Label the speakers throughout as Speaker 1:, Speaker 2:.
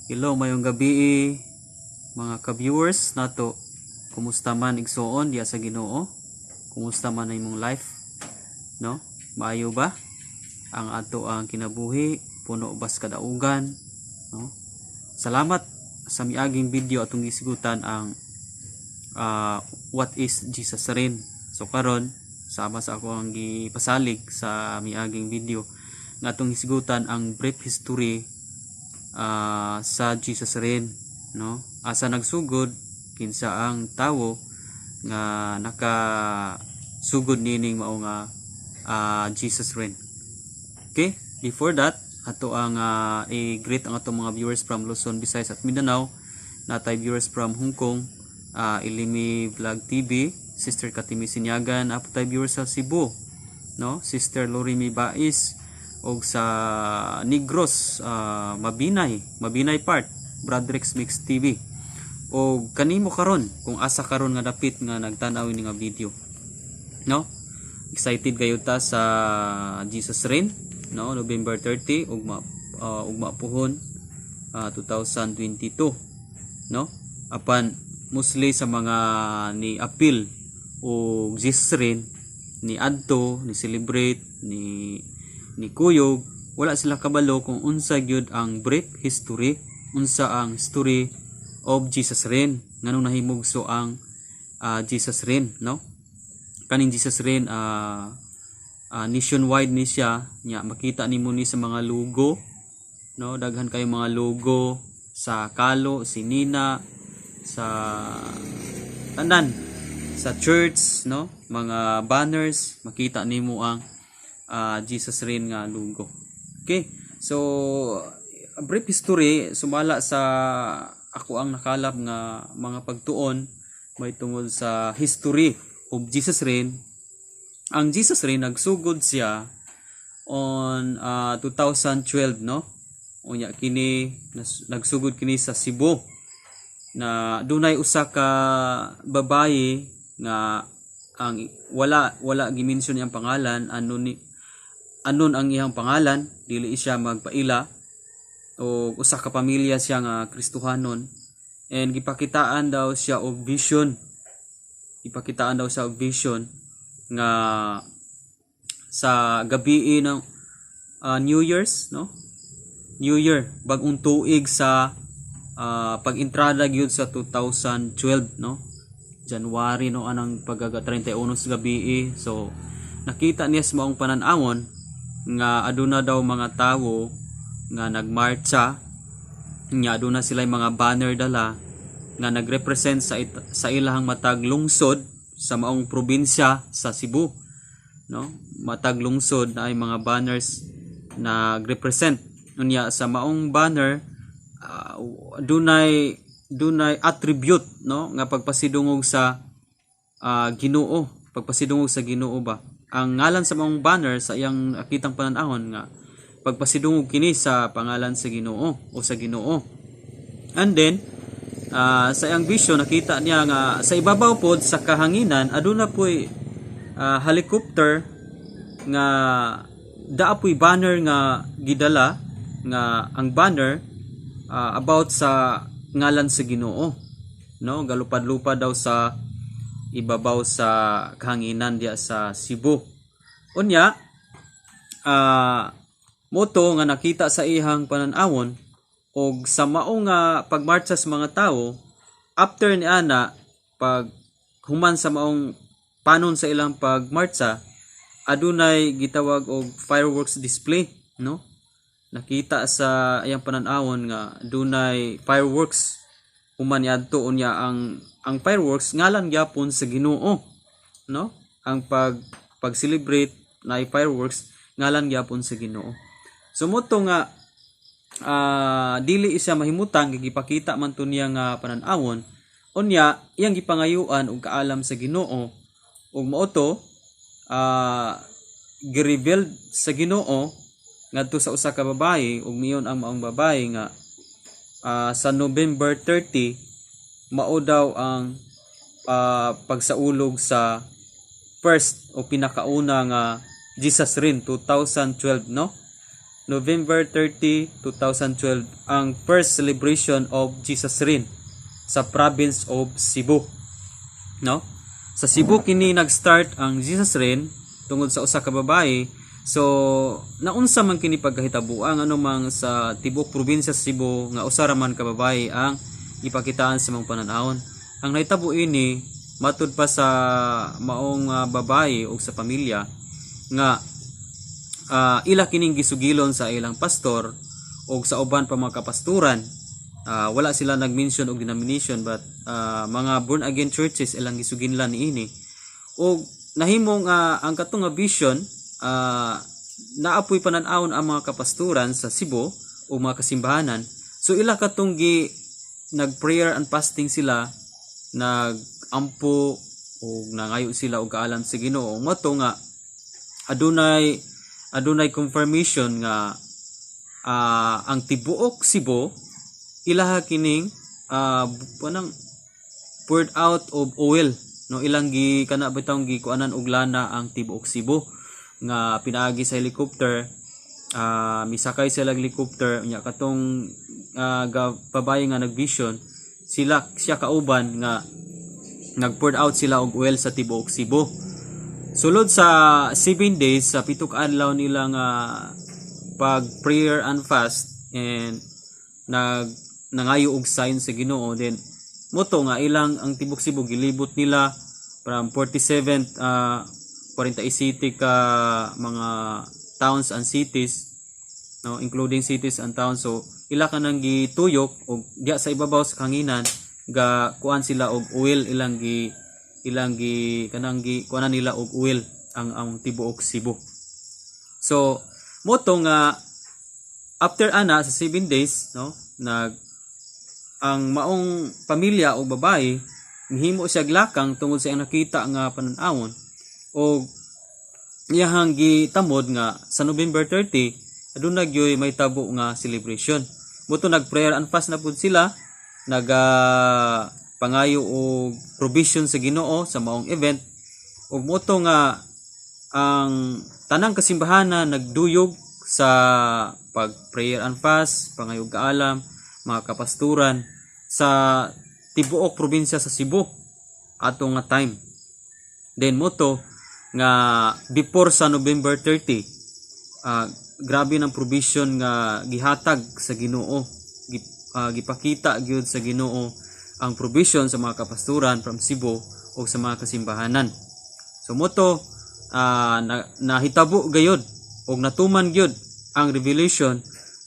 Speaker 1: Hello, maayong gabii, mga ka-viewers nato. Kumusta man, igsuon diya sa Ginoo? Kumusta man ang imong life? No? Maayo ba? Ang ato ang kinabuhi, puno bas kadaugan, no? Salamat sa miaging video, atong gisgutan ang what is Jesus Reign. So karon, sama sa ako ang gipasalig sa miaging video nga atong hisgutan ang brief history sa Jesus Reign, no? Asa nagsugod, kinsa ang tawo nga nakasugod nining mao nga Jesus Reign. Okay, before that, ato ang i-greet ang atong mga viewers from Luzon, Visayas at Mindanao. Natay viewers from Hong Kong, Ilimi Vlog TV, Sister Katimi Sinyagan, apo tay viewers sa Cebu, no? Sister Lorimi Bais og sa Negros, Mabinay, Mabinay part, Bradrex Mix TV. O kanimo karon kung asa karon nga dapit nga nagtan-aw ini nga video. No? Excited kayo ta sa Jesus Reign, no? November 30, ugma ugma puhon, 2022, no? Apan mostly sa mga ni appeal o Jesus Reign, ni adto ni celebrate ni kuyog, wala sila kabalo kung unsa gyud ang brief history, unsa ang history of Jesus Reign, nganong nahimugso ang Jesus Reign, no? Kaning Jesus Reign, nationwide ni siya nya makita nimo ni sa mga logo, no? Daghan kayo mga logo sa kalo, sinina, sa tanan, sa church, no? Mga banners, makita nimo ang Jesus Reign nga logo. Okay, so a brief history sumala sa ako ang nakalap nga mga pagtuon may tungod sa history of Jesus Reign. Ang Jesus Reign, nagsugod siya on 2012, no? Unya kini nagsugod kini sa Cebu na dunay usa ka babaye nga ang wala wala gi-mention iyang pangalan, ano ni anon ang iyang pangalan, dili siya magpaila, o usa ka pamilya siya nga Kristohanon, and gipakitaan daw siya og vision, ipakitaan daw siya og vision nga sa gabi ng New Year's, no? New Year, bagong tuig, sa pag-entrada gyud sa 2012, no? January, no? Anang pagkaga 31 sa gabi. So nakita niya sa maong panan-awon nga aduna daw mga tawo nga nagmarcha nga aduna sila mga banner dala nga nagrepresent sa ilahang matag lungsod sa maong probinsya sa Cebu, no? Matag lungsod na ay mga banners nagrepresent. Unya sa maong banner, dunay dunay attribute, no, nga pagpasidungog sa Ginoo, pagpasidungog sa Ginoo ba. Ang ngalan sa maong banner, sa iyang nakitang panan-awon, nga pagpasidungog kini sa pangalan sa Ginoo o sa Ginoo. And then sa iyang vision, nakita niya nga sa ibabaw pod sa kahanginan aduna poy helicopter nga daa poy banner nga gidala nga ang banner about sa ngalan sa Ginoo, no? Galupad-lupad daw sa ibabaw sa kahanginan diya sa Cebu. Unya moto nga nakita sa iyang panan-awon og sa mao nga pagmarcha sa mga tawo, after ni ana, pag human sa maong panon sa ilang pagmarcha, adunay gitawag og fireworks display, no? Nakita sa iyang panan-awon nga dunay fireworks human niadto. Unya ang fireworks, ngalan gyapon sa Ginoo, no? Ang pag celebrate na fireworks, ngalan gyapon sa Ginoo. So moto nga dili siya mahimutang, gipakita man to niya nga panan-awon. Unya iyang gipangayuan og kaalam sa Ginoo ug mao to gi-revealed sa Ginoo ngadto sa usa ka babaye, ug miingon ang maong babaye nga sa November 30 mao daw ang pagsaulog sa first o pinakauna nga Jesus Reign 2012, no? November 30, 2012, ang first celebration of Jesus Reign sa province of Cebu. No? Sa Cebu kini nag-start ang Jesus Reign tungod sa usa ka babae. So, naunsa man kini pagkahitabuan, ano mang sa tibuok probinsya sa Cebu nga usa ra man ka babae ang ipakitaan sa mga pananawon? Ang nahitabo ini, matud pa sa maong babae o sa pamilya nga ila kining gisugilon sa ilang pastor o sa uban pa mga kapasturan. Wala sila nag-mention og denomination, but mga born again churches ilang gisuginlan niini. Og nahimong ang katong nga vision, naapoy panan-awon ang mga kapasturan sa Cebu o mga kasimbahanan. So ila katong gi nag-prayer and fasting sila, nag-ampo o nangayo sila og kaalam sa Ginoo. Mao to nga adunay confirmation nga ang tibuok Cebu ilaha kining panang poured out of oil, no? Ilang gi kana bitawng gi kuanan og lana ang tibuok Cebu nga pinaagi sa helicopter. Misakay sila og helicopter unya katong babae nga nag-vision sila, siya kauban nga nag-poured out sila og oil sa tibuok Cebu. Sulod sa 7 days, sa 7 ka adlaw nila nga pag prayer and fast and nag nangayo og sign sa Ginoo, then mao to nga ilang ang tibok Cebu gilibot nila from 47th 47 ka mga towns and cities, no, including cities and towns. So ila ka nang gituyok og diya sa ibabaw sa kahanginan ga kuan sila og oil, ilang gi kanang gi kuanan nila og oil ang tibuok Cebu. So mao to nga after ana sa 7 days, no, nag ang maong pamilya o babae nihimo siya lakang tungod sa iyang nakita nga panan-awon og iyahang gitamod nga sa November 30 aduna gyoy may tabo nga celebration. Mao to nag prayer and fast na pud sila, naga pangayo og provision sa Ginoo sa maong event, ug mao to nga ang tanang kasimbahanan nagduyog sa pag prayer and fast, pangayo og kaalam, mga kapasturan sa tibuok probinsya sa Cebu ato nga time. Then mao to nga before sa November 30, grabe ng provision nga gihatag sa Ginoo. Gipakita gyud sa Ginoo ang provision sa mga kapasturan from Cebu o sa mga kasimbahanan. So mao to nahitabo gayud og natuman gyud ang revelation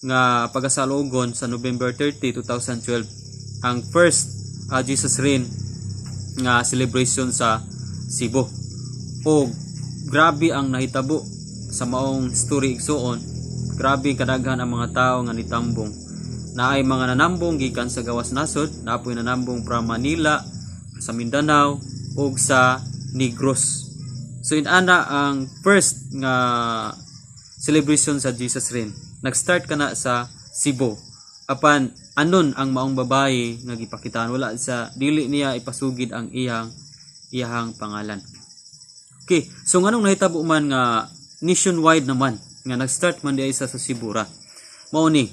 Speaker 1: nga pagasalugon sa November 30, 2012 ang first Jesus Reign nga celebration sa Cebu. Og grabe ang nahitabo sa maong story, igsuon. Grabe kadaghan ang mga tao nga nitambong. Naay mga nanambong gikan sa gawas nasod, naapoy nanambong from Manila, sa Mindanao ug sa Negros. So inana ang first nga celebration sa Jesus Reign. Nag-start kana sa Cebu. Apan anon ang maong babae nga gipakitaan, wala sa dili niya ipasugid ang iyahang pangalan. Okay, so nganong nahitabo man nga nationwide naman nga nag-start man diay sa Cebu ra? Mao ni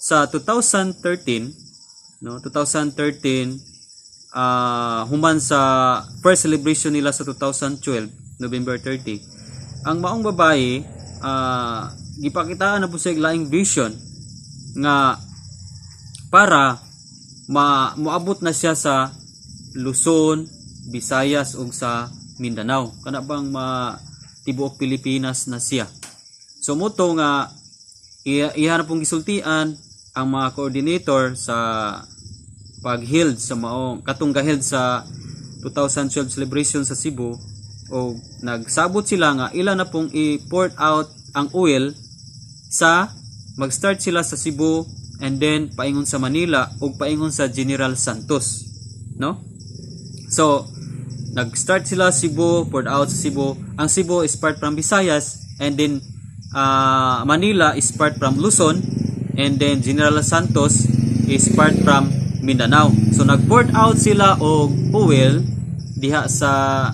Speaker 1: sa 2013, no, 2013, human sa first celebration nila sa 2012 November 30, ang maong babae gipakitaan na po siya laing vision nga para ma moabot na siya sa Luzon, Visayas ug sa Mindanao. Kana bang ma tibuok Pilipinas na siya. So mao to nga iya na pong gisultian ang mga coordinator sa pag-held sa maong katong gaheld sa 2012 celebration sa Cebu o nagsabot sila nga ila na pong i-pour out ang oil sa mag-start sila sa Cebu and then paingon sa Manila ug paingon sa General Santos, no? So nag-start sila Cebu, poured out sa Cebu. Ang Cebu is part from Visayas and then Manila is part from Luzon and then General Santos is part from Mindanao. So nag-poured out sila og oil diha sa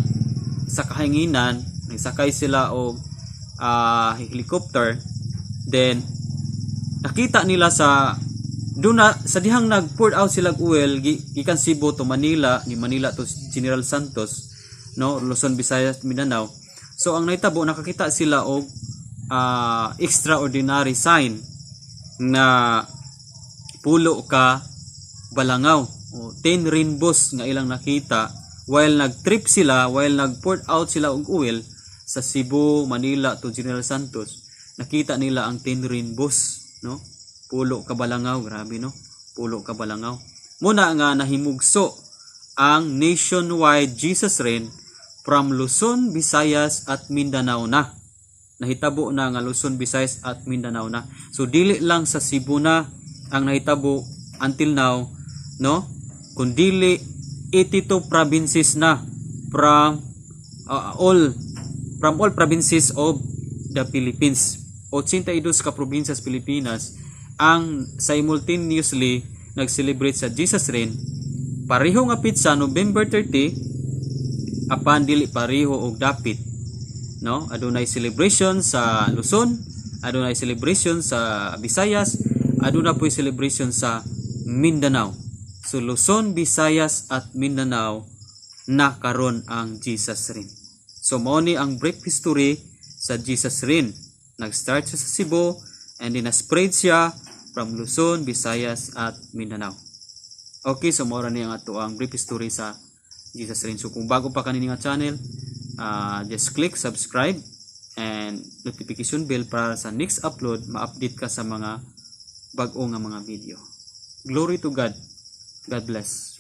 Speaker 1: kahanginan, nagsakay sila og helicopter. Then Nakita nila sa duna sa dihang nag poured out sila og oil gikan Cebu to Manila, ni Manila to General Santos, no, Luzon, Visayas, Mindanao. So ang nahitabo, nakakita sila og extraordinary sign na 10 ka balangaw o 10 rainbows nga ilang nakita while nag-trip sila, while nag-pour out sila og oil sa Cebu, Manila to General Santos. Nakita nila ang 10 rainbows, no? 10 ka balangaw, grabe, no? 10 ka balangaw. Muna nga nahimugso ang nationwide Jesus Reign from Luzon, Visayas at Mindanao na. Nahitabo na nga Luzon, Visayas at Mindanao na. So dili lang sa Cebu na ang nahitabo until now, no? Kundili 82 provinces na from all provinces of the Philippines. 82 ka probinsya sa Pilipinas ang simultaneously nag-celebrate sa Jesus Reign. Pareho nga petsa, November 30, apan dili pareho og dapit, no? Adunay celebration sa Luzon, adunay celebration sa Visayas, aduna po'y celebration sa Mindanao. So Luzon, Visayas at Mindanao na karon ang Jesus Reign. So mao ni ang brief history sa Jesus Reign. Nag-start siya sa Cebu and then na-spread siya from Luzon, Visayas at Mindanao. Okay, so mao ra ni ang ato ang brief history sa Jesus Reign. So kung bago pa kanini nga channel, just click subscribe and notification bell para sa next upload ma-update ka sa mga bag-o nga mga video. Glory to God. God bless.